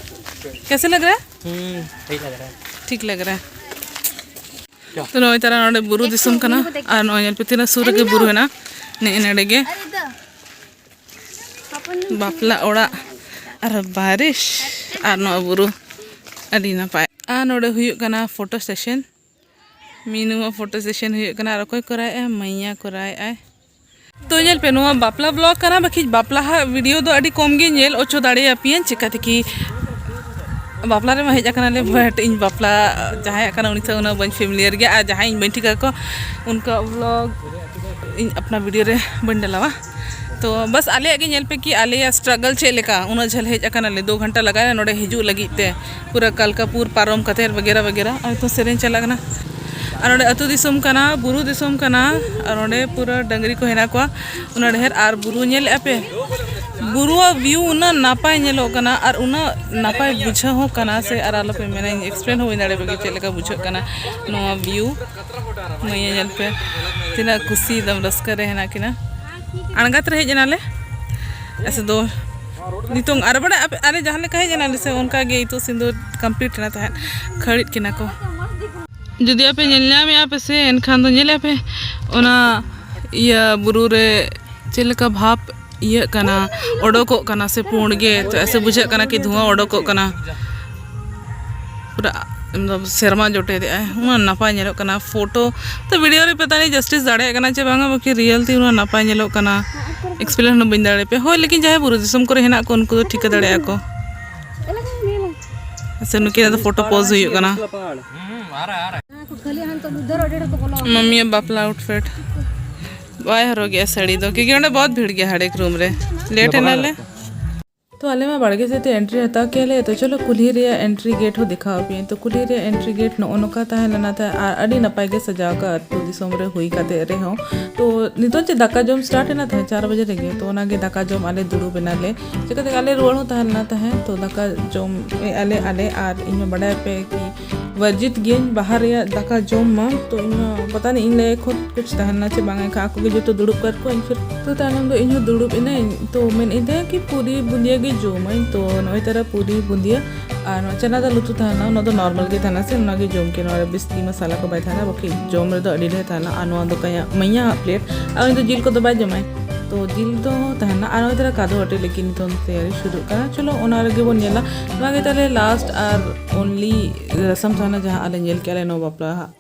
कैसे लग रहा है? हम्म, ठीक लग रहा है। ठीक लग रहा है। तो ᱱᱚᱜᱼᱚᱭ ᱛᱟᱨᱟ ᱱᱚᱰᱮ ᱵᱩᱨᱩ ᱫᱤᱥᱚᱢ ᱠᱟᱱᱟ᱾ ᱟᱨ ᱱᱚᱜᱼᱚᱭ ᱧᱮᱞ ᱯᱮ ᱛᱤᱱᱟᱹᱜ ᱥᱩᱨ ᱨᱮᱜᱮ ᱵᱩᱨᱩ ᱦᱮᱱᱟᱜᱼᱟ, ᱱᱮᱜᱼᱮ ᱱᱚᱰᱮ ᱜᱮ᱾ ᱵᱟᱯᱞᱟ ᱚᱲᱟᱜ ᱟᱨ ᱵᱟᱨᱤᱥ ᱟᱨ ᱱᱚᱣᱟ ᱵᱩᱨᱩ ᱟᱹᱰᱤ ᱱᱟᱯᱟᱭ᱾ ᱟᱨ ᱱᱚᱰᱮ ᱦᱩᱭᱩᱜ ᱠᱟᱱᱟ ᱯᱷᱳᱴᱳ ᱥᱮᱥᱚᱱ, ᱢᱤᱱᱩᱣᱟᱜ ᱯᱷᱳᱴᱳ ᱥᱮᱥᱚᱱ ᱦᱩᱭᱩᱜ ᱠᱟᱱᱟ᱾ ᱟᱨ ᱚᱠᱚᱭ ᱠᱚᱨᱟᱣᱮᱫᱼᱟ? ᱢᱟᱹᱭᱟ ᱠᱚᱨᱟᱣᱮᱫᱼᱟᱭ᱾ ᱛᱚ ᱧᱮᱞ ᱯᱮ, ᱱᱚᱣᱟ ᱵᱟᱯᱞᱟ ᱵᱞᱚᱜ ᱠᱟᱱᱟ, ᱵᱟᱠᱷᱟᱡ ᱵᱟᱯᱞᱟ ᱦᱟᱜ ᱵᱷᱤᱰᱤᱭᱳ ᱫᱚ ᱟᱹᱰᱤ ᱠᱚᱢ ᱜᱮ ᱧᱮᱞ ᱚᱪᱚ ᱫᱟᱲᱮᱭᱟᱯᱮᱭᱟᱹᱧ, ᱪᱤᱠᱟᱹ ᱛᱮᱠᱤ ᱵᱟᱯᱞᱟ ᱨᱮᱢᱟ ᱦᱮᱡ ᱟᱠᱟᱱᱟᱞᱮ, ᱵᱟᱴ ᱤᱧ ᱵᱟᱯᱞᱟ ᱡᱟᱦᱟᱸᱭᱟᱜ ᱠᱟᱱᱟ ᱩᱱᱤ ᱥᱟᱶ ᱩᱱᱟᱹᱜ ᱵᱟᱹᱧ ᱯᱷᱮᱢᱤᱞᱤᱭᱟᱨ ᱜᱮᱭᱟ, ᱟᱨ ᱡᱟᱦᱟᱸᱭ ᱤᱧ ᱵᱟᱹᱧ ᱴᱷᱤᱠᱟ ᱠᱚ ᱩᱱᱠᱩᱣᱟᱜ ᱵᱞᱚᱜ ᱤᱧ ᱟᱯᱱᱟ ᱵᱷᱤᱰᱤᱭᱳ ᱨᱮ ᱵᱟᱹᱧ ᱰᱟᱞᱟᱣᱟ᱾ ᱛᱚ ᱵᱟᱥ ᱟᱞᱮᱭᱟᱜ ᱜᱮ ᱧᱮᱞ ᱯᱮ ᱠᱤ ᱟᱞᱮᱭᱟᱜ ᱥᱴᱨᱟᱜᱚᱞ ᱪᱮᱫ ᱞᱮᱠᱟ, ᱩᱱᱟᱹᱜ ᱡᱷᱟᱹᱞ ᱦᱮᱡ ᱟᱠᱟᱱᱟᱞᱮ, ᱫᱩ ᱜᱷᱚᱱᱴᱟ ᱞᱟᱜᱟᱣᱮᱱᱟ ᱱᱚᱰᱮ ᱦᱤᱡᱩᱜ ᱞᱟᱹᱜᱤᱫ ᱛᱮ, ᱯᱩᱨᱟᱹ ᱠᱟᱞᱠᱟᱯᱩᱨ ᱯᱟᱨᱚᱢ ᱠᱟᱛᱮ ᱵᱟᱜᱮᱨᱟ ᱵᱟᱜᱮᱨᱟ᱾ ᱟᱨ ᱱᱤᱛᱚᱜ ᱥᱮᱨᱮᱧ ᱪᱟᱞᱟᱜ ᱠᱟᱱᱟ᱾ ᱟᱨ ᱱᱚᱰᱮ ᱟᱹᱛᱩ ᱫᱤᱥᱚᱢ ᱠᱟᱱᱟ, ᱵᱩᱨᱩ ᱫᱤᱥᱚᱢ ᱠᱟᱱᱟ, ᱟᱨ ᱱᱚᱰᱮ ᱯᱩᱨᱟᱹ ᱰᱟᱹᱝᱨᱤ ᱠᱚ ᱦᱮᱱᱟᱜ ᱠᱚᱣᱟ᱾ ᱚᱱᱟ ᱰᱷᱮᱨ ᱟᱨ ᱵᱩᱨᱩ ᱧᱮᱞᱮᱫᱼᱟ ᱯᱮ, ᱵᱩᱨᱩᱣᱟᱜ ᱵᱷᱤᱭᱩ ᱩᱱᱟᱹᱜ ᱱᱟᱯᱟᱭ ᱧᱮᱞᱚᱜ ᱠᱟᱱᱟ ᱟᱨ ᱩᱱᱟᱹᱜ ᱱᱟᱯᱟᱭ ᱵᱩᱡᱷᱟᱹᱣ ᱦᱚᱸ ᱠᱟᱱᱟ ᱥᱮ᱾ ᱟᱨ ᱟᱞᱚᱯᱮ ᱢᱮᱱᱟ, ᱤᱧ ᱮᱠᱥᱯᱞᱮᱱ ᱦᱚᱸ ᱵᱟᱹᱧ ᱫᱟᱲᱮᱭᱟᱜ ᱪᱮᱫ ᱞᱮᱠᱟ ᱵᱩᱡᱷᱟᱹᱜ ᱠᱟᱱᱟ ᱱᱚᱣᱟ ᱵᱷᱤᱭᱩ᱾ ᱢᱟᱹᱭᱟ ᱧᱮᱞ ᱯᱮ, ᱛᱤᱱᱟᱹᱜ ᱠᱩᱥᱤ ᱮᱠᱫᱚᱢ ᱨᱟᱹᱥᱠᱟᱹ ᱨᱮ ᱦᱮᱱᱟᱜ ᱠᱤᱱᱟ᱾ ᱟᱬᱜᱟᱛ ᱨᱮ ᱦᱮᱡ ᱮᱱᱟᱞᱮ, ᱮᱥᱮ ᱫᱚ ᱱᱤᱛᱚᱝ ᱟᱨ ᱵᱟᱲᱟ ᱟᱯᱮ, ᱟᱞᱮ ᱡᱟᱦᱟᱸ ᱞᱮᱠᱟ ᱦᱮᱡ ᱮᱱᱟᱞᱮ ᱥᱮ, ᱚᱱᱠᱟ ᱜᱮ ᱱᱤᱛᱚᱜ ᱥᱤᱸᱫᱩᱨ ᱠᱚᱢᱯᱞᱤᱴ ᱮᱱᱟ ᱛᱟᱦᱮᱸᱫ, ᱠᱷᱟᱹᱲᱤᱫ ᱠᱤᱱᱟ ᱠᱚ᱾ ᱡᱩᱫᱤ ᱟᱯᱮ ᱧᱮᱞ ᱧᱟᱢᱮᱫᱼᱟ ᱯᱮ ᱥᱮ, ᱮᱱᱠᱷᱟᱱ ᱫᱚ ᱧᱮᱞᱮᱫᱼᱟ ᱯᱮ ᱚᱱᱟ ᱤᱭᱟᱹ ᱵᱩᱨᱩ ᱨᱮ ᱪᱮᱫ ᱞᱮᱠᱟ ᱵᱷᱟᱵᱽ ᱤᱭᱟᱹᱜ ᱠᱟᱱᱟ, ᱚᱰᱚᱠᱚᱜ ᱠᱟᱱᱟ ᱥᱮ ᱯᱩᱸᱰ ᱜᱮ, ᱛᱚ ᱮᱥᱮ ᱵᱩᱡᱷᱟᱹᱜ ᱠᱟᱱᱟ ᱠᱤ ᱫᱷᱩᱣᱟᱹ ᱚᱰᱚᱠᱚᱜ ᱠᱟᱱᱟ᱾ ᱯᱩᱨᱟᱹ ᱮᱠᱫᱚᱢ ᱥᱮᱨᱢᱟ ᱡᱚᱴᱮᱫᱮᱜᱼᱟᱭ, ᱩᱱᱟᱹᱜ ᱱᱟᱯᱟᱭ ᱧᱮᱞᱚᱜ ᱠᱟᱱᱟ᱾ ᱯᱷᱳᱴᱳ ᱛᱚ ᱵᱷᱤᱰᱤᱭᱳ ᱨᱮ ᱯᱟᱛᱟ ᱱᱤ ᱡᱟᱥᱴᱤᱥ ᱫᱟᱲᱮᱭᱟᱜ ᱠᱟᱱᱟ ᱪᱮ ᱵᱟᱝᱟ, ᱵᱟᱠᱤ ᱨᱤᱭᱮᱞ ᱛᱮ ᱩᱱᱟᱹᱜ ᱱᱟᱯᱟᱭ ᱧᱮᱞᱚᱜ ᱠᱟᱱᱟ᱾ ᱮᱠᱥᱯᱞᱮᱱ ᱦᱚᱸ ᱵᱟᱹᱧ ᱫᱟᱲᱮᱭᱟᱯᱮᱭᱟ᱾ ᱦᱳᱭ, ᱞᱮᱠᱤᱱ ᱡᱟᱦᱟᱸᱭ ᱵᱩᱨᱩ ᱫᱤᱥᱚᱢ ᱠᱚᱨᱮ ᱦᱮᱱᱟᱜ ᱠᱚ, ᱩᱱᱠᱩ ᱫᱚ ᱴᱷᱤᱠᱟᱹ ᱫᱟᱲᱮᱭᱟᱜᱼᱟ ᱠᱚ᱾ ᱥᱮ ᱱᱩᱠᱤᱱᱟᱜ ᱫᱚ ᱯᱷᱳᱴᱳ ᱯᱳᱡᱽ ᱦᱩᱭᱩᱜ ᱠᱟᱱᱟ᱾ ᱢᱟᱢᱤᱭᱟᱜ ᱵᱟᱯᱞᱟ ᱟᱣᱩᱴᱯᱷᱤᱴ ᱵᱟᱭ ᱦᱚᱨᱚᱜᱮᱜᱼᱟ ᱥᱟᱹᱲᱤ ᱫᱚ, ᱠᱤᱭᱩᱠᱤ ᱚᱸᱰᱮ ᱵᱚᱦᱩᱛ ᱵᱷᱤᱲ ᱜᱮᱭᱟ ᱦᱟᱨᱮᱠ ᱨᱩᱢ ᱨᱮ᱾ ᱞᱮᱴ ᱮᱱᱟᱞᱮ᱾ ᱛᱚ ᱟᱞᱮ ᱢᱟ ᱵᱟᱲᱜᱮ ᱥᱮᱫ ᱛᱮ ᱮᱱᱴᱨᱤ ᱦᱟᱛᱟᱣ ᱠᱮᱭᱟᱞᱮ᱾ ᱛᱚ ᱪᱚᱞᱚ ᱠᱩᱞᱦᱤ ᱨᱮᱭᱟᱜ ᱮᱱᱴᱨᱤ ᱜᱮᱴ ᱦᱚᱸ ᱫᱮᱠᱷᱟᱣ ᱟᱯᱮᱭᱟᱹᱧ᱾ ᱛᱚ ᱠᱩᱞᱦᱤ ᱨᱮᱭᱟᱜ ᱮᱱᱴᱨᱤ ᱜᱮᱴ ᱱᱚᱜᱼᱚ ᱱᱚᱝᱠᱟ ᱛᱟᱦᱮᱸ ᱞᱮᱱᱟ ᱛᱟᱦᱮᱸ, ᱟᱨ ᱟᱹᱰᱤ ᱱᱟᱯᱟᱭ ᱜᱮ ᱥᱟᱡᱟᱣ ᱟᱠᱟᱫ ᱟᱹᱛᱩ ᱫᱤᱥᱚᱢ ᱨᱮ ᱦᱩᱭ ᱠᱟᱛᱮ ᱨᱮᱦᱚᱸ᱾ ᱛᱚ ᱱᱤᱛᱚᱜ ᱪᱮᱫ ᱫᱟᱠᱟ ᱡᱚᱢ ᱥᱴᱟᱨᱴ ᱮᱱᱟ ᱛᱟᱦᱮᱸ ᱪᱟᱨ ᱵᱟᱡᱮ ᱨᱮᱜᱮ, ᱛᱚ ᱚᱱᱟᱜᱮ ᱫᱟᱠᱟ ᱡᱚᱢ ᱟᱞᱮ ᱫᱩᱲᱩᱵ ᱮᱱᱟᱞᱮ᱾ ᱪᱤᱠᱟᱹᱛᱮ ᱟᱞᱮ ᱨᱩᱣᱟᱹᱲ ᱦᱚᱸ ᱛᱟᱦᱮᱸ ᱞᱮᱱᱟ ᱛᱟᱦᱮᱸ, ᱛᱚ ᱫᱟᱠᱟ ᱡᱚᱢ ᱮ ᱟᱞᱮ ᱟᱞᱮ ᱟᱨ ᱤᱧ ᱢᱟ ᱵᱟᱰᱟᱭ ᱯᱮ ᱠᱤ ᱵᱟᱨᱡᱤᱛ ᱜᱤᱭᱟᱹᱧ ᱵᱟᱦᱟᱨ ᱨᱮᱭᱟᱜ ᱫᱟᱠᱟ ᱡᱚᱢ ᱢᱟ᱾ ᱛᱚ ᱤᱧ ᱢᱟ ᱯᱟᱛᱟ ᱱᱤ ᱤᱧ ᱞᱟᱹᱭ ᱠᱷᱚᱛ ᱠᱩᱪ ᱛᱟᱦᱮᱸ ᱞᱮᱱᱟ ᱪᱮ ᱵᱟᱝ, ᱮᱱᱠᱷᱟᱱ ᱟᱠᱚ ᱜᱮ ᱡᱚᱛᱚ ᱫᱩᱲᱩᱵ ᱠᱟᱨ ᱠᱚ, ᱤᱧ ᱯᱷᱤᱨ ᱛᱚ ᱛᱟᱭᱱᱚᱢ ᱫᱚ ᱤᱧ ᱦᱚᱸ ᱫᱩᱲᱩᱵ ᱮᱱᱟᱹᱧ᱾ ᱛᱚ ᱢᱮᱱ ᱤᱫᱟᱹᱧ ᱠᱤ ᱯᱩᱨᱤ ᱵᱩᱸᱫᱤᱭᱟᱹ ᱜᱮ ᱡᱚᱢᱟᱹᱧ᱾ ᱛᱚ ᱱᱚᱜᱼᱚᱭ ᱛᱟᱨᱟ ᱯᱩᱨᱤ ᱵᱩᱸᱫᱤᱭᱟᱹ ᱟᱨ ᱱᱚᱣᱟ ᱪᱟᱱᱟ ᱫᱟᱞ ᱩᱛᱩ ᱛᱟᱦᱮᱱᱟ, ᱚᱱᱟ ᱫᱚ ᱱᱚᱨᱢᱟᱞ ᱜᱮ ᱛᱟᱦᱮᱱᱟ ᱥᱮ, ᱚᱱᱟ ᱜᱮ ᱡᱚᱢ ᱠᱮ, ᱱᱚᱣᱟ ᱨᱮ ᱵᱮᱥᱤ ᱢᱟᱥᱟᱞᱟ ᱠᱚ ᱵᱟᱭ ᱛᱟᱦᱮᱱᱟ, ᱵᱟᱠᱷᱟᱡ ᱡᱚᱢ ᱨᱮᱫᱚ ᱟᱹᱰᱤ ᱰᱷᱮᱨ ᱛᱟᱦᱮᱱᱟ᱾ ᱟᱨ ᱱᱚᱣᱟ ᱫᱚ ᱠᱟᱭᱟ ᱢᱟᱹᱭᱟ ᱦᱟᱜ ᱯᱞᱮᱴ, ᱟᱨ ᱩᱱᱤ ᱫᱚ ᱡᱤᱞ ᱠᱚᱫᱚ ᱵᱟᱭ ᱡᱚᱢᱟᱭ᱾ ᱛᱚ ᱡᱤᱞ ᱫᱚ ᱛᱟᱦᱮᱱᱟ᱾ ᱟᱨ ᱱᱚᱜᱼᱚᱭ ᱛᱟᱨᱟ ᱠᱟᱫᱚ ᱟᱴᱮ ᱞᱟᱹᱜᱤᱫ ᱱᱤᱛᱚᱝ ᱛᱮᱭᱟᱨᱤ ᱥᱩᱨᱩᱜ ᱠᱟᱱᱟ᱾ ᱪᱚᱞᱚ ᱚᱱᱟ ᱨᱮᱜᱮ ᱵᱚᱱ ᱧᱮᱞᱟ᱾ ᱱᱚᱣᱟ ᱜᱮ ᱛᱟᱦᱞᱮ ᱞᱟᱥᱴ ᱟᱨ ᱚᱱᱞᱤ ᱨᱟᱥᱟᱢ ᱛᱟᱦᱮᱱᱟ ᱡᱟᱦᱟᱸ ᱟᱞᱮ ᱧᱮᱞ ᱠᱮᱜᱼᱟ ᱞᱮ ᱱᱚᱣᱟ ᱵᱟᱯᱞᱟ ᱦᱟᱜ᱾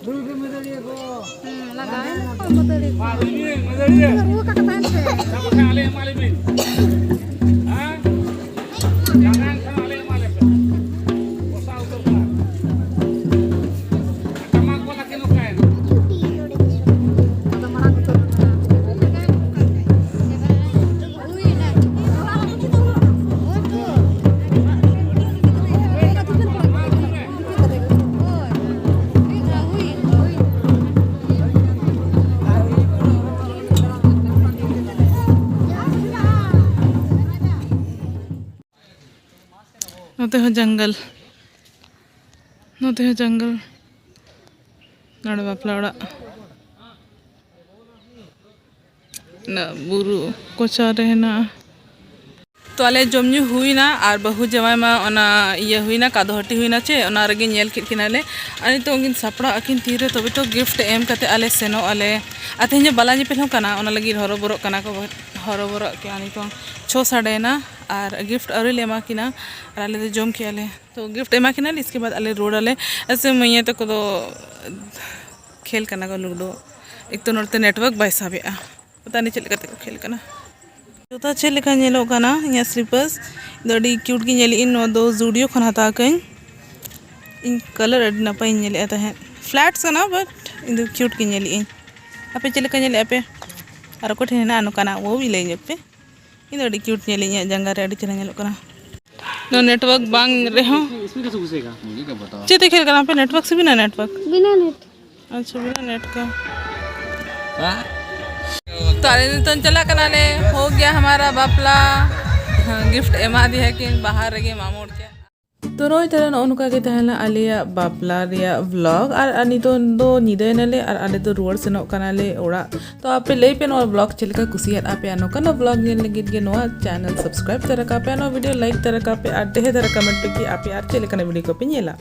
ᱦᱩᱸ, ᱞᱟᱜᱟᱣ ᱮᱱᱟ ᱠᱚ ᱢᱟᱹᱫᱟᱹᱲᱤ ᱠᱚ᱾ ᱨᱩᱣᱟᱹ ᱠᱟᱜ ᱠᱟᱛᱷᱟ ᱦᱮᱸ ᱥᱮ? ᱟᱫᱚ ᱢᱟᱲᱟᱝ ᱩᱛᱟᱹᱨ ᱠᱟᱱᱟ᱾ ᱱᱚᱛᱮ ᱦᱚᱸ ᱡᱟᱝᱜᱟᱞ, ᱱᱚᱛᱮ ᱦᱚᱸ ᱡᱟᱝᱜᱟᱞ᱾ ᱱᱚᱰᱮ ᱵᱟᱯᱞᱟ ᱚᱲᱟᱜ᱾ ᱚᱱᱟ ᱵᱩᱨᱩ ᱠᱚᱪᱟ ᱨᱮ ᱦᱮᱱᱟᱜᱼᱟ᱾ ᱛᱚ, ᱟᱞᱮ ᱡᱚᱢ ᱧᱩ ᱦᱩᱭᱱᱟ ᱟᱨ ᱵᱟᱹᱦᱩ ᱡᱟᱶᱟᱭ ᱢᱟ ᱚᱱᱟ ᱤᱭᱟᱹ ᱦᱩᱭᱱᱟ, ᱠᱟᱫᱚᱦᱟᱹᱴᱤ ᱦᱩᱭᱱᱟ ᱪᱮ, ᱚᱱᱟ ᱨᱮᱜᱮ ᱧᱮᱞ ᱠᱮᱫ ᱠᱤᱱᱟᱞᱮ᱾ ᱟᱨ ᱱᱤᱛᱚᱜ ᱩᱱᱠᱤᱱ ᱥᱟᱯᱲᱟᱜ ᱟᱹᱠᱤᱱ ᱛᱤᱨᱮ, ᱛᱚᱵᱮ ᱛᱚ ᱜᱤᱯᱷᱴ ᱮᱢ ᱠᱟᱛᱮ ᱟᱞᱮ ᱥᱮᱱᱚᱜ ᱟᱞᱮ᱾ ᱟᱨ ᱛᱮᱦᱮᱧ ᱫᱚ ᱵᱟᱞᱟ ᱧᱮᱯᱮᱞ ᱦᱚᱸ ᱠᱟᱱᱟ, ᱚᱱᱟ ᱞᱟᱹᱜᱤᱫ ᱦᱚᱨᱚᱵᱚᱨᱚᱜ ᱠᱟᱱᱟ ᱠᱚ, ᱦᱚᱨᱚᱵᱚᱨᱚᱜ ᱠᱟᱱᱟ᱾ ᱱᱤᱛᱚᱝ ᱪᱷᱚ ᱥᱟᱰᱮᱭᱮᱱᱟ ᱟᱨ ᱜᱤᱯᱷᱴ ᱟᱹᱣᱨᱤ ᱞᱮ ᱮᱢᱟ ᱠᱤᱱᱟ᱾ ᱟᱨ ᱟᱞᱮ ᱫᱚ ᱡᱚᱢ ᱠᱮᱜᱼᱟ ᱞᱮ, ᱛᱚ ᱜᱤᱯᱷᱴ ᱮᱢᱟ ᱠᱤᱱᱟ ᱞᱮ, ᱤᱥᱠᱮ ᱵᱟᱫᱽ ᱟᱞᱮ ᱨᱩᱣᱟᱹᱲ ᱟᱞᱮ᱾ ᱮᱥᱮ ᱢᱟᱹᱭᱟ ᱛᱟᱠᱚ ᱫᱚ ᱠᱷᱮᱞ ᱠᱟᱱᱟ ᱠᱚ ᱞᱩᱰᱳ, ᱮᱠ ᱛᱚ ᱱᱚᱛᱮ ᱱᱮᱴᱣᱟᱨᱠ ᱵᱟᱭ ᱥᱟᱵᱮᱜᱼᱟ᱾ ᱯᱟᱛᱟ ᱱᱤ ᱪᱮᱫ ᱞᱮᱠᱟ ᱛᱮᱠᱚ ᱠᱷᱮᱞ ᱠᱟᱱᱟ᱾ ᱡᱩᱛᱟ ᱪᱮᱫ ᱞᱮᱠᱟ ᱧᱮᱞᱚᱜ ᱠᱟᱱᱟ ᱤᱧᱟᱹᱜ ᱥᱞᱤᱯᱟᱨᱥ? ᱤᱧ ᱫᱚ ᱟᱹᱰᱤ ᱠᱤᱭᱩᱴ ᱜᱤᱧ ᱧᱮᱞᱮᱫ ᱤᱧ᱾ ᱱᱚᱣᱟ ᱫᱚ ᱡᱩᱰᱤᱭᱳ ᱠᱷᱚᱱ ᱦᱟᱛᱟᱣ ᱠᱟᱹᱧ᱾ ᱤᱧ ᱠᱟᱞᱟᱨ ᱟᱹᱰᱤ ᱱᱟᱯᱟᱭᱤᱧ ᱧᱮᱞᱮᱫᱼᱟ ᱛᱟᱦᱮᱸᱫ᱾ ᱯᱷᱞᱮᱴᱥ ᱠᱟᱱᱟ, ᱵᱟᱴ ᱤᱧ ᱫᱚ ᱠᱤᱭᱩᱴ ᱜᱤᱧ ᱧᱮᱞᱮᱫ ᱟᱹᱧ᱾ ᱟᱯᱮ ᱪᱮᱫ ᱞᱮᱠᱟ ᱧᱮᱞᱮᱫᱼᱟ ᱯᱮ? ᱟᱨ ᱚᱠᱚᱭ ᱴᱷᱮᱱ ᱦᱮᱱᱟᱜᱼᱟ ᱱᱚᱝᱠᱟᱱᱟᱜ, ᱳᱣ ᱞᱟᱹᱭ ᱧᱚᱜ ᱯᱮ᱾ ᱤᱧ ᱫᱚ ᱟᱹᱰᱤ ᱠᱤᱭᱩᱴ ᱧᱮᱞᱮᱫ ᱤᱧᱟᱹᱜ ᱡᱟᱸᱜᱟ ᱨᱮ, ᱟᱹᱰᱤ ᱪᱮᱦᱨᱟ ᱧᱮᱞᱚᱜ ᱠᱟᱱᱟ᱾ ᱱᱚᱣᱟ ᱱᱮᱴᱣᱟᱨᱠ ᱵᱟᱝ ᱨᱮᱦᱚᱸ᱾ इसमें कैसे घुसेगा? मुझे क्या पता। ᱪᱮᱫ ᱛᱮ ᱠᱷᱮᱞ ᱠᱟᱱᱟ ᱯᱮ? ᱱᱮᱴᱣᱟᱨᱠ ᱥᱮ ᱵᱤᱱᱟ ᱱᱮᱴᱣᱟᱨᱠ? ᱵᱤᱱᱟ ᱱᱮᱴ᱾ ᱟᱪᱪᱷᱟ, ᱵᱤᱱᱟ ᱱᱮᱴ ᱠᱟ᱾ ᱛᱚ ᱟᱞᱮ ᱱᱤᱛᱚᱝ ᱪᱟᱞᱟᱜ ᱠᱟᱱᱟᱞᱮ, ᱦᱳ ᱜᱮᱭᱟ ᱦᱟᱢᱟᱨᱟ ᱵᱟᱯᱞᱟ᱾ ᱜᱤᱯᱷᱴ ᱮᱢᱟ ᱫᱤᱭᱟ ᱠᱤᱱ ᱵᱟᱦᱟᱨ ᱨᱮᱜᱮ ᱢᱟᱢᱚ ᱚᱲᱟᱜ ᱪᱮ᱾ ᱛᱚ ᱱᱚᱜᱼᱚᱭ ᱛᱟᱦᱞᱮ ᱱᱚᱜᱼᱚ ᱱᱚᱝᱠᱟ ᱜᱮ ᱛᱟᱦᱮᱸ ᱞᱮᱱᱟ ᱟᱞᱮᱭᱟᱜ ᱵᱟᱯᱞᱟ ᱨᱮᱭᱟᱜ ᱵᱞᱚᱜ᱾ ᱟᱨ, ᱟᱨ ᱱᱤᱛᱚᱝ ᱫᱚ ᱧᱤᱫᱟᱹᱭᱮᱱᱟᱞᱮ ᱟᱨ ᱟᱞᱮ ᱫᱚ ᱨᱩᱣᱟᱹᱲ ᱥᱮᱱᱚᱜ ᱠᱟᱱᱟᱞᱮ ᱚᱲᱟᱜ᱾ ᱛᱚ ᱟᱯᱮ ᱞᱟᱹᱭ ᱯᱮ ᱱᱚᱣᱟ ᱵᱞᱚᱜ ᱪᱮᱫ ᱞᱮᱠᱟ ᱠᱩᱥᱤᱭᱟᱫ ᱟᱯᱮ? ᱟᱨ ᱱᱚᱝᱠᱟᱱᱟᱜ ᱵᱞᱚᱜ ᱧᱮᱞ ᱞᱟᱹᱜᱤᱫ ᱜᱮ ᱱᱚᱣᱟ ᱪᱮᱱᱮᱞ ᱥᱟᱵᱥᱠᱨᱟᱭᱤᱵ ᱛᱮ ᱨᱟᱠᱟᱵ ᱯᱮ, ᱟᱨ ᱱᱚᱣᱟ ᱵᱷᱤᱰᱤᱭᱳ ᱞᱟᱭᱤᱠ ᱛᱮ ᱨᱟᱠᱟᱵ ᱯᱮ, ᱟᱨ ᱰᱷᱮᱨ ᱫᱷᱟᱨᱟ ᱠᱚᱢᱮᱱᱴ ᱯᱮ ᱠᱤ ᱟᱯᱮ ᱟᱨ ᱪᱮᱫ ᱞᱮᱠᱟᱱᱟᱜ ᱵᱷᱤᱰᱤᱭᱳ ᱠᱚᱯᱮ ᱧᱮᱞᱟ᱾